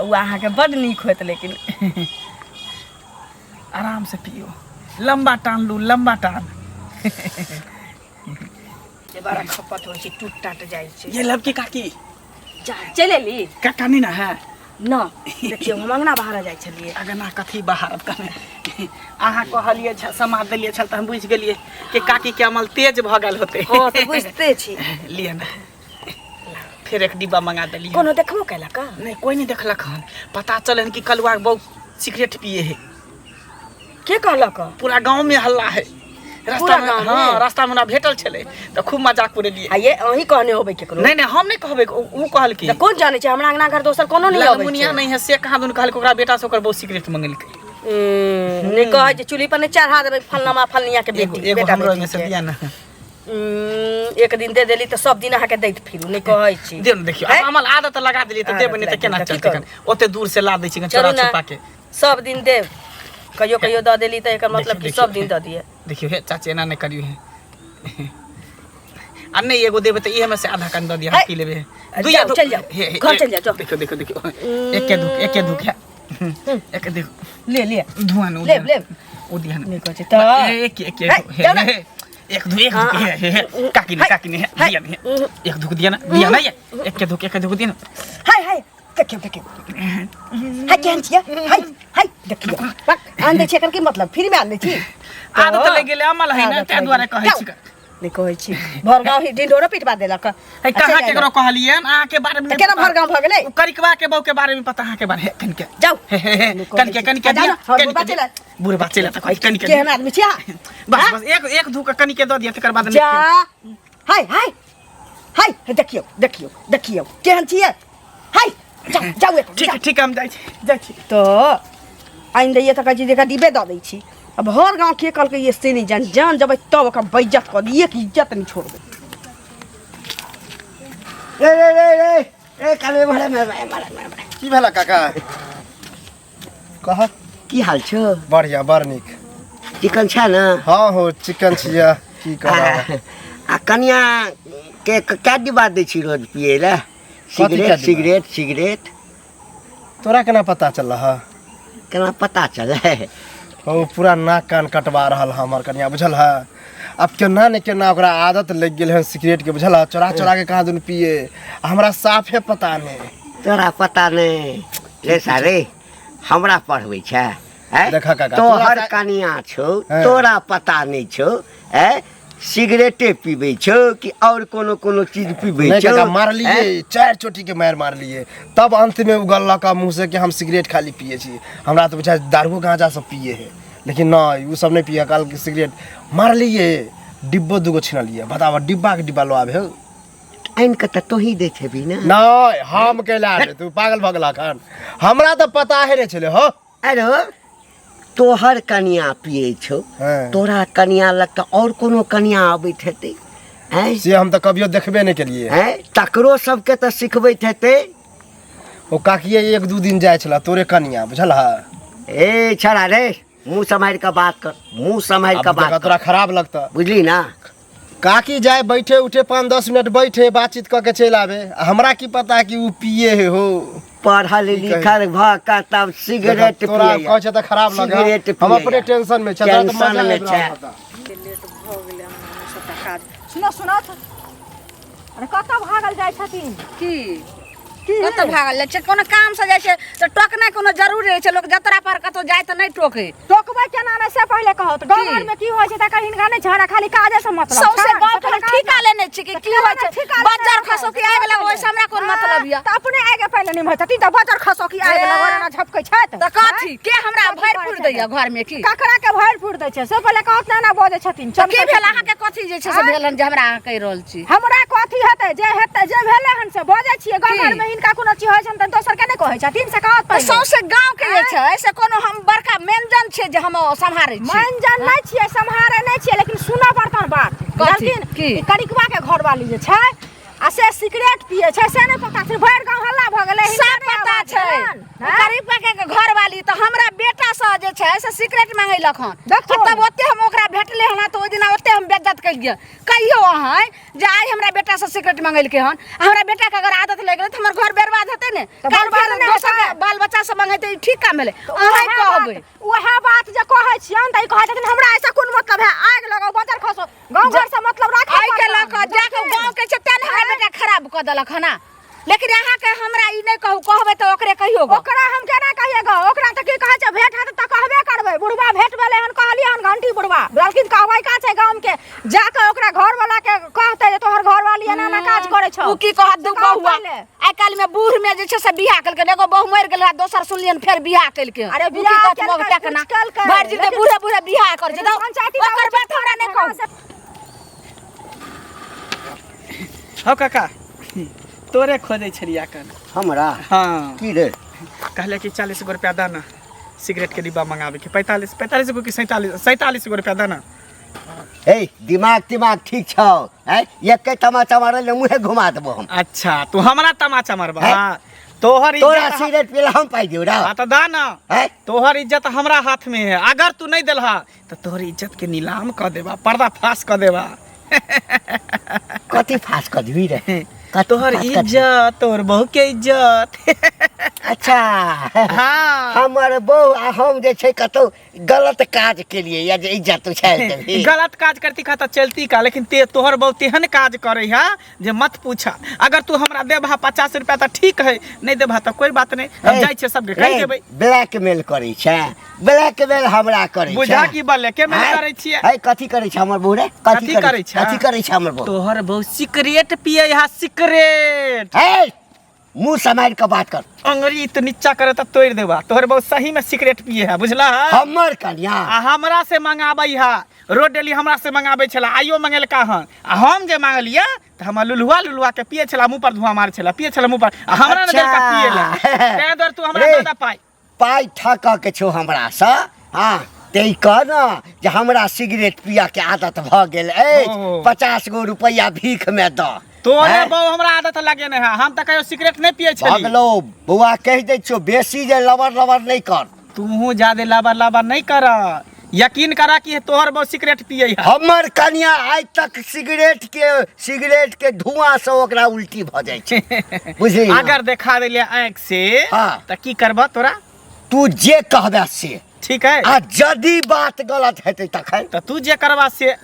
बौआ अहाँके बड्ड नीक होयत लेकिन आराम से पियो लंबा टान लू लंबा टान जे बड़ा खपत होइ छै टूट टाट जाइ छै ये लबकी काकी जा चलि एली काका नहीं ना है न देखियौ हम अङ्गना बाहर जाइ छलियै अगना कथी बाहर कने अहाँ कहलियै समाद देलियै छल तऽ हम बुझि गेलियै कि काकी के अमल तेज भऽ गेल होतै हँ तऽ बुझिते छी लिअ ने फेर एक डिब्बा मंगा देलियै कोनो देखबो केलक नहीं कोई नहीं देखलक हन पता चल कि कलुआ के बहु सिगरेट पिए है के कहलक पूरा गांव में हल्ला है रास्ता पूरा में गाँव में? हाँ रास्ता में हमरा भेटल छलै तऽ खूब मजाक उड़ेलियै आ ये अहीं कहने होबै केकरो नहीं नहीं हम नहीं कहबै उ कहलकै तऽ कोन जानै छै हमरा अंगना घर दोसर कोनो नहि अबै ललमुनिया नहीं है से कहाँ दुनू कहलकै ओकरा बेटा से ओकर बहु सिगरेट मंगेलकै नहि कहै छै चूल्ही पर नहि चढ़ा देबै फलनामा फलनिया के एगो बेटी एगो बेटा हमरो बेटी ओहिमे से के। दिया ना एक दिन दे देली तऽ सब दिन अहाँके दैत फिरू नहि कहै छी दियौ ने देखियौ हैं? आब अमल आदत लगा देलियै तऽ देबै आदत नहि तऽ लागि केना गेल, तऽ की चलतै करू? कन ओते दूर से ला दै छी कन चलू चोरा ने छुपा के सब दिन देब कहियो कहियो दऽ देली तऽ एकर मतलब कि देखियौ, सब दिन दऽ दिए देखियौ हे चाची एना नहि करियौ हे आ नहि एगो देबै तऽ इहे में से आधा कन दऽ दिअ हम है। पी लेबै जाउ, चलि जाउ, हे, हे, घर चलि जाउ, जाउ। देखियौ देखियौ देखियौ एके धूक एके धूक है एके देखो ले ले धुआं ने लेब, लेब। ओ दिया ने नहि कहै छै तऽ एक एक है, एक हे, जाउ ने। हे, एक धू एक धूक हे हे हे काकी ने है, काकी ने हे, है। दिया ने एक धूक दिया ना दिया ना ये एक के धूक एक के धूक दिया ना हाय हाय देखियौ देखियौ हाय केहन छियै हाय हाय देखियौ बक आन दै छियै एकर की मतलब फ्रीमे आन दै छी आदत लागि गेलै अमल है ने आदत ताहि लागि दुआरे गेल। कहै छी जाउ। नहि कहै छी भर गाँव ही ढिंढोरो पिटवा देलक है कहाँ केकरो कहलियै अहाँ के बारे में तऽ केना भर गाँव भऽ गेलै ओ करिकवा के बहू के बारे में पता अहाँ के बारे में कनिके जाउ हे हे हे नहि कहै कनिके छी। कनिके आ जाउ दिया ने, हँ, कनिके बुढ़बा दिया। चलि आयल। बुढ़बा चलि आयल तऽ कहै कनिके केहन आदमी छी अहाँ बस बस एक एक धू के कनिके दऽ दिया तकर बाद जा हाय हाय हाय देखियौ देखियौ देखियौ केहन छियै हाय जाउ जाउ एतऽ, ठीक जाउ। है ठीक है हम जाइ छी जाइ छी तऽ आनि दैए तऽ कहै छी जे एकरा डिब्बे दऽ दै छी आ भर गाँव के कहलकै ये से नहि जान जान जेबै तब ओकरा बेइज्जत कऽ दी एक इज्जत नहि छोड़बै रे रे रे रे रे काले मारे मारे मारे मारे मारे की भेला काका कह की हाल छौ बढ़िया बड़ नीक चिकन छै ने हाँ हो चिकन छियै की करब आ कनिया के कै डिब्बा दै छी रोज पियै लए कथी कै सिगरेट डिब्बा? सिगरेट सिगरेट तोरा केना पता चलल ह केना पता चलै ओ पूरा नाक कान कटवा रहल है हमर कनिया बुझल है अब केना ने केना ओकरा आदत लागि गेल हन सिगरेट के बुझल है चोरा चोरा के कहाँ दुनू पिए आ हमरा साफे पता नहि तोरा पता नहि रे सारे हमरा पढ़बै छै आँय? देखा काका, तोहर तोरा- कनिया छौ हँ। तोरा पता नहि छौ आँय? सिगरेटे पीबै छौ कि और कोनो कोनो चीज पीबै नहीं छौ काका मारलिए आँय? चारि चोटी के मारि मारलिए तब अंत में उगलक मुँह से कि हम सिगरेट खाली पिए छी हमरा तऽ बुझाइ दारुओ गांजा सब पिए है लेकिन नहि ओ सब नहि पिए कहल कि सिगरेट मारलिए डिब्बो दूगो छिनलिए बताबऽ डिब्बा के डिब्बा लो आबे आनि कऽ तऽ तोही दैत हेबी ने नहि हम कैला रे तू पागल भऽ गेलक हन हमरा तऽ पता है रे छलै हो अरे तोहर कनिया पियै छौ हाँ। तोरा कनिया लग तऽ और कोनो कनिया अबैत हेतै आँय से हम तऽ कभियो देखबे नहि केलिए आँय तकरो सबके तऽ सिखबैत हेतै ओ काकिए एक दू दिन जाइ छला तोरे कनिया बुझल है ए छड़ा रे मुँह सम्हारि कऽ बात कर मुँह सम्हारि कऽ अब बात देखा कर तोरा खराब लगता बुझली ना काकी जाए बैठे उठे 5-10 मिनट बैठे बातचीत कऽ के चलि आबे आ हमरा की पता कि ओ पिए है हो पढ़ल की कही? लिखल भऽ कऽ तब सिगरेट तोरा पियैया। कहै छै तऽ खराब लगे सिगरेट हम अपने पियैया। टेंशन में छै तोरा तऽ टेंशन मजा में आबि रहल छै। होता। लेट भऽ गेलै हमरा सबटा काज सुनो सुनो अरे कतऽ भागल जाइ छथिन की कतऽ भागल जाइ छै कोनो कामसँ जाइ छै तऽ टोकनाइ कोनो जरूरी रहै छै लोक जतरा पर कतौ जाइ तऽ नहि टोकै टोकबै केना नहि से पहिले कहू तऽ गाँव की? घरमे की होइ छै तकर हिनका नहि छै हमरा खाली काजे से मतलब सौंसे छै। गाँव के हम ठीका लेने छी कि की होइ छै ठीका लेने बज्जर छै। खसो की आबि गेल ओहिसँ हमरा कोन मतलब यऽ तऽ अपने आगे पहिले नहि होइ छथिन तऽ बज्जर खसो की आबि गेल एना झपकै छथि तऽ कथी के हमरा कथी भरि करै पुरि छै? दैया घरमे की ककरा के भरि पुरि दै छै से पहिले कहत ने एना बजै छथिन तऽ की चमकै भेल छथिन। अहाँके कथी जे छै से भेल हन जे हमरा अहाँ कहि रहल छी हमरा कथी हेतै जे हेतै जे भेलै हन से बजै छियै गाँव की? घरमे हिनका कोनो चीज होइ छनि तऽ दोसर के नहि कहै छथिन से कहत तऽ पहिले सौंसे गाँव के जे छै से कोनो हम बड़का मेनजन छियै जे हम सम्हारै छी मानजन नहि छियै सम्हारे नहि छियै लेकिन सुनऽ पड़तन बात कथी? बुझलखिन की? ई करिकवा के घरवाली जे छै आ से सिगरेट पियै छै से नहि पता छै भरि गाँव हल्ला भऽ गेलै हिनका सब नहि पता आवाज छै भेलनि, हँ? गरीब के घरवाली तऽ हमरा बेटा से जे छै से सिगरेट मांगेलक हन देखो। आ तब ओते हम ओकरा भेटले हन तऽ ओहि दिना ओते हम बेज्जत केलियै कहियो अहाँ जे आइ हमरा बेटा से सिगरेट मंगेलकै हन आ हमरा बेटा के अगर आदत लागि गेलै तऽ हमर घर बर्बाद हेतै ने तऽ काल्हि बर्बाद फेर नहि दोसर हेतै। बाल काम भेलै अहाँ कहबै। वएह बात जे कहै छियनि तऽ ई कहै छथिन हमरा ऐसा कोन मतलब है, आगि लगाउ बजर खसो, गाँव घर से मतलब राखै आइ के लऽ कऽ जाके गाँव के छै तें हमरा बेटा खराब कऽ देलक हन। लेकिन अहाँके हमरा ई नहि कहू, कहबै तऽ ओकरे कहियो गो। ओकरा हम केना कहिए गो? ओकरा तऽ की कहै छै, भेंट हेतै तऽ कहबे करबै। बुढ़बा भेंट भेलै हन, कहलियै हन घंटी बुढ़बा बोललखिन कहबै का छै गाम के, जाके ओकरा घरवाला के कहतै जे तोहर घरवाली एना एना काज करै छौ। उ की कहत दू से कहत बहुआ। पहिले। आइ काल्हि में बूढ़ में जे छै से बियाह केलकै, एगो बहु मरि गेलै, दोसर सुनलियनि फेर बियाह केलकै। अरे उ की बियाह कहत केलकै, मौग टकना। कुछ केलकै, भरि जिनगी लेकिन बूढ़े बूढ़े बियाह करै छै। लेकिन पंचायती ओकर बाबू बात हमरा नहि कहू। हौ काका, तोरे खोजै छलियै कन। हमरा? हाँ। की रे? कहले कि 40 गो रुपया दाना सिगरेट के डिब्बा मंगावे के, 45 गो कि 47 गो रुपया दाना। ए दिमाग तिमाग ठीक छौ? हैं एके तमाचा मारल मुँहे घुमा देबो हम। अच्छा तू हमरा तमाचा मारबा? हैं? तोहर तोरा इज्जत सिगरेट पीला हम पाइ दियौ रा? हाँ तो दाना। हैं? तोहर इज्जत हमरा हाथ में है, अगर तू नहीं देलहा तो तोहर इज्जत के नीलाम कर देबा, पर्दा फाश कर देबा। कथी फाश कर दिबी रे? कथी तोहर फाश कर दिबी? इज्जत, तोहर बहू के इज्जत। अच्छा। हाँ। हमर बहू आ हम जे छै कतौ गलत काज के लिए या जे इज्जत उछालि देबही। गलत काज करती का तो चलती का, लेकिन ते तोहर बहू तेहन काज करे है जे मत पूछा। अगर तू हमरा देबहा 50 रुपया तो ठीक है, नहीं देबहा तो कोई बात नहीं, हम ए, जाइ छियै सबके कहि ए, देबै। ब्लैकमेल करै छै, ब्लैकमेल हमरा करै छै। बुझा की ब्लैकमेल हैं? करै छियै? है कथी करै छै हमर बहू रे? कथी करै छै? कथी करै छै हमर बहू? तोहर बहू सिगरेट पियै है, सिगरेट। है मुंह सम्हारि के बात कर। अंगुरी तो नीचा करे तो तोड़ देबा। तोहर बहू सही में सिगरेट पिए है, बुझला? हमर कन्या आ हमरा से मंगाबै है, रोड डेली हमरा से मंगाबै छला, आइयो मंगेलका हन। आ हम जे मांगलियै तऽ हमर लुलुआ लुलुआ के पिए छला, मुंह पर धुआं मारे छला, पिए छला मुंह पर, आ हमरा ने देलका पिए ला। तें दुआरे तू हमरा रे। दऽ दे पाइ। पाइ ठकऽ के छौ हमरा से? हाँ ते ई कह न जे हमरा सिगरेट पियऽ के आदत भऽ गेल अछि, ओ। 50 गो रुपैआ भीख में दऽ। तोरे हैं? बहू हमरा आदत लगे नहीं है, हम तऽ कहियो सिगरेट नहीं पिए भऽ छली। गेलौ बौआ, कहि दै छियौ बेसी जे लबर लबर नहीं कर। तूहू ज्यादे लबर लबर नहीं कर, यकीन करा कि तोहर बहू सिगरेट पिए है। हमर कन्या आइ तक सिगरेट के धुआं से ओकरा उल्टी भऽ जाइ छै, बुझली? अगर देखा देलियै आँखि से हाँ। तऽ की करबह तोरा? तू जे कहबे से ठीक है। आ यदि बात गलत हेतै तखन तऽ तू जे करबा से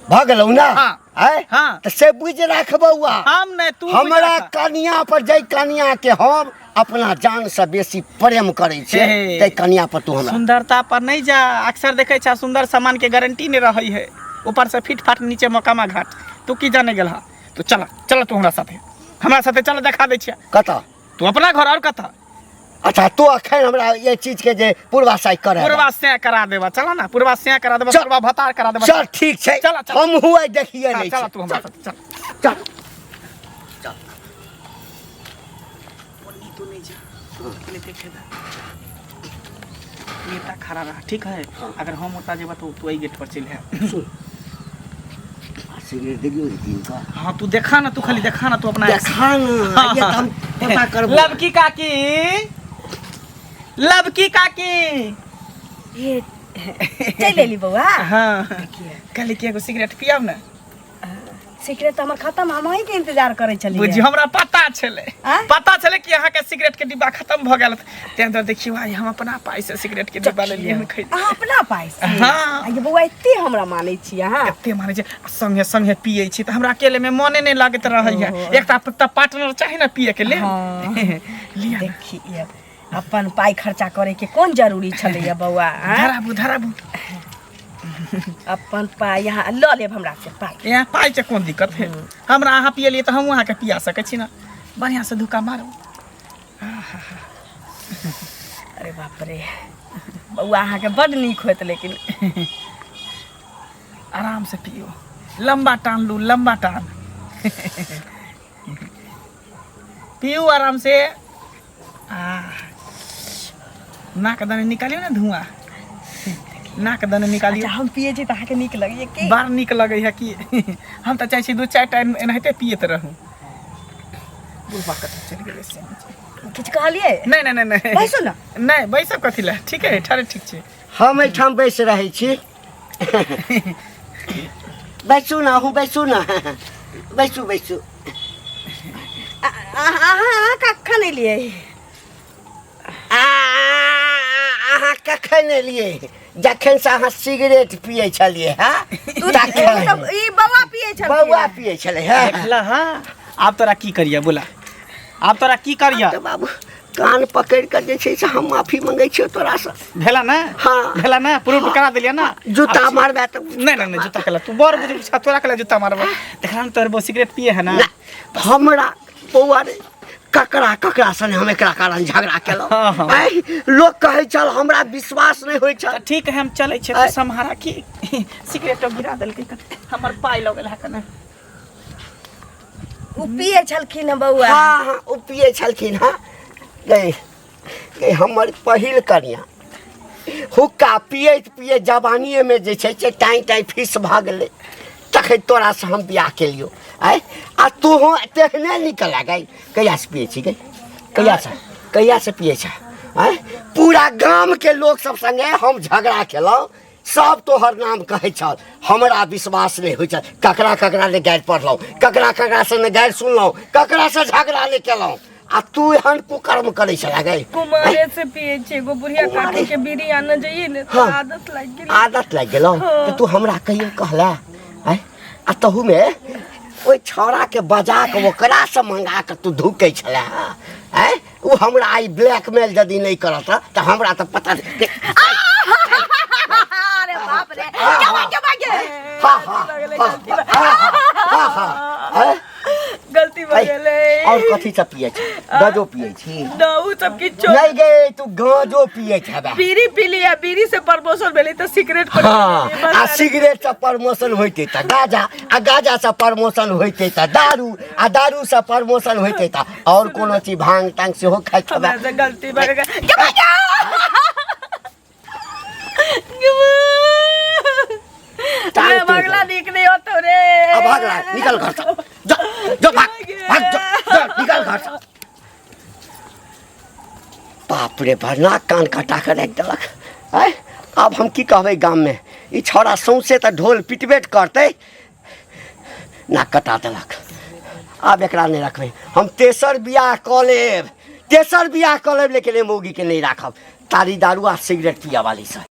भऽ गेलौ ना? हाँ। आँय? हाँ। तऽ से बुझि राख बौआ, हम नहीं, तू बुझि हमरा राख। कनिया पर, जै कनिया के हम अपना जान से बेसी प्रेम करै छियै हे। तै कनिया पर तू हमरा सुंदरता पर नहीं जा। अक्सर देखे छा सुंदर सामान के गारंटी नहीं रही है, ऊपर से फिट फाट नीचे मोकामा घाट। तू की जाने गेल? तू चल चल, तू हमरा साथे, हमरा साथे चल, देखा दै छियै। कतऽ? तू अपना घर और कतऽ? अच्छा तू अखन हमरा ये चीज के जे पूर्वाशाय करे पूर्वा से करा देबा, चल ना, पूर्वा से करा देबा, चल। पूर्वा भतार करा देबा। चल ठीक छै, चल, चल। हमहूँ आइ देखिए चल, लै चल छी। तू हमरा साथे चल। चल। ओन्नी तू नहीं जा, पहले देखे दा। नेता खड़ा रहा, ठीक है? अगर हम ओता जेबा तो तू एहि गेट पर चलि आ। सुन, सिगरेट देखियो रे दिन का। हाँ तू देखा ना, तू खाली देखा ना, तू अपना देखा ना, ये तो हम पता करबो। लबकी काकी, लबकी काकी। ये चलि एली बौआ? हाँ, कहली कि एगो सिगरेट पियाब ने। सिगरेट तऽ हमर खत्म, हम अहीँके इंतजार करै छलियै। बुझियौ हमरा पता छलै, आँय? पता छलै कि अहाँके सिगरेट के डिब्बा खत्म भऽ गेल, तें दुआरे देखियौ आइ हम अपना पाइ से सिगरेट के डिब्बा लेलियै हन खरीद। अहाँ अपना पाइ से? हाँ। आ ये बौआ एते हमरा मानै छी अहाँ? एते मानै छी आ संगे संगे पियै छी तऽ हमरा अकेले में मने नहि लागैत रहैया, एकटा तऽ पार्टनर चाही ने पियै के लेल। हाँ। लिअ ने। देखिए अपन पाइ खर्चा करे के कोन जरूरी छलैया बौआ? आँय? धराबू धराबू। अपन पाइ यहाँ लऽ लेब हमरा से पाइ। यहाँ पाइ के कोन दिक्कत है, हमरा अहाँ पियलियै तऽ हमहूँ अहाँके पिया सकै छी ने। बढ़िआँ से धुक्का मारू। अरे बाप रे बौआ, अहाँके बड नीक होत, लेकिन आराम से पियो, लंबा टान लू, लंबा टान पियो आराम से। आ नाक दने निकालियो ने धुआं, नाक दने निकालियो। अच्छा हम पियै छी तऽ अहाँके नीक लगैया की? बड़ नीक लगै है कि हम तऽ चाहै छी 2-4 टाइम एनाहिते पियैत रहू। बुढ़बा कतऽ चलि गेलै से? किछु कहलियै? नहि नहि नहि नहि। बैसू ने। नहि बैसब कथी लए, ठीक है, ठाढ़े ठीक छै। हम एहिठाम बैस रहै छी, बैसू ना, अहूँ बैसू ना, बैसू बैसू। अहाँ अहाँ कखन एलियै? आ कखन एलियै? जखन से अहाँ सिगरेट पियै छलियै। हँ, तखन। तब ई बौआ पियै छलखिन। बौआ पियै छलै। हँ, देखला। हाँ, आब तोरा की करिया बोला, आब तोरा की करिया? तऽ बाबू, कान पकड़ि कऽ जे छै से हम माफी मंगै छियौ तोरासँ। भेला ना? हाँ। भेला ना? प्रूफ करा देलिया ना? जूता मारबे तऽ? नहीं नहीं नहीं, जूता केला? तू बड़ बुजुर्ग छा, तोरा केला जूता मारबो? देखला ना, तोहर बो सिगरेट पिए है ना? ना, हमरा बौआ रे, ककरा ककरा सने हम एकरा कारण झगड़ा केलहुँ। हाँ, हाँ। आँय, लोक कहै छल, हमरा विश्वास नहि होइ छल। तऽ ठीक है, हम चलै छियै, तू सम्हारा। की सिगरेटो गिरा देलकै कने, हमर पाइ लगल है कने। ओ पियै छलखिन हँ बौआ? हाँ हाँ, ओ पियै छलखिन। हँ गई गई, हमर पहिल कनिया हुक्का पियैत पियैत जवानिएमे जे छै से टाइं टाइं फीस भऽ गेलै, तखन तोरासँ हम बियाह केलियौ। आँय, आ तोहूँ तेहने निकल गई। कहियासँ पियै छी गई? कहियासँ, कहियासँ पियै छै? आँय, पूरा गामके लोक सब सङ्गे हम झगड़ा केलहुँ, सब तोहर नाम कहै छल, हमरा विश्वास नहि होइ छल। ककरा ककरा ने गारि पढ़लहुँ, ककरा ककरासँ ने गारि सुनलहुँ, ककरासँ झगड़ा नहि केलहुँ, आ तू एहन कुकर्म करै छला गई। कुमारे से पिए छियै, एगो बुढ़िया कुमारे? काकी के बीड़ी आने जइए ने तऽ हाँ। आदत लागि गेलै। आदत लागि गेलौ? तऽ तू हमरा कहियो कहला? आँय, आ तहूमे ओहि छौड़ाके बजा कऽ ओकरासँ मंगा कऽ तू धुकै छला। आँय, ओ हमरा आइ ब्लैकमेल यदि नहि करत तऽ हमरा तऽ पता नहि। अरे बाप रे, के भागे भागे। हाँ हाँ हाँ हाँ हाँ हाँ। गलती भऽ गेलै। और कथी सब पियै छी? गजो पियै छी? ना, उ सब किछो नहि गे, तू गांजो पियै छबे। बीड़ी पीली आ बीड़ी से प्रमोशन भेलै तऽ सिगरेट पर। हाँ, आ सिगरेट से प्रमोशन होइते तऽ गाजा, आ गाजा से प्रमोशन होइते तऽ दारू, आ दारू से प्रमोशन होइते तऽ और कोनो चीज, भांग तांग सेहो खाइत हेबे। हमरा से गलती भऽ गेल। के भागे टांग रे तोड़ि भगला, नीक नहीं होतो रे। अब भाग रहा है, निकल घर से, जो जो, भाग भाग, जो जो, निकल घर से। बाप रे बा, नाक कान कटा कऽ राखि देलक। आँय, आब हम की कहबै गाममे? ई छौड़ा सौंसे तऽ ढोल पिटबेट करतै। नाक कटा देलक, आब एकरा नहि रखबै हम। तेसर बियाह कऽ लेब, तेसर बियाह कऽ लेब, लेकिन एहि मौगीके नहि राखब, तारी दारू आ सिगरेट पियऽ वाली से।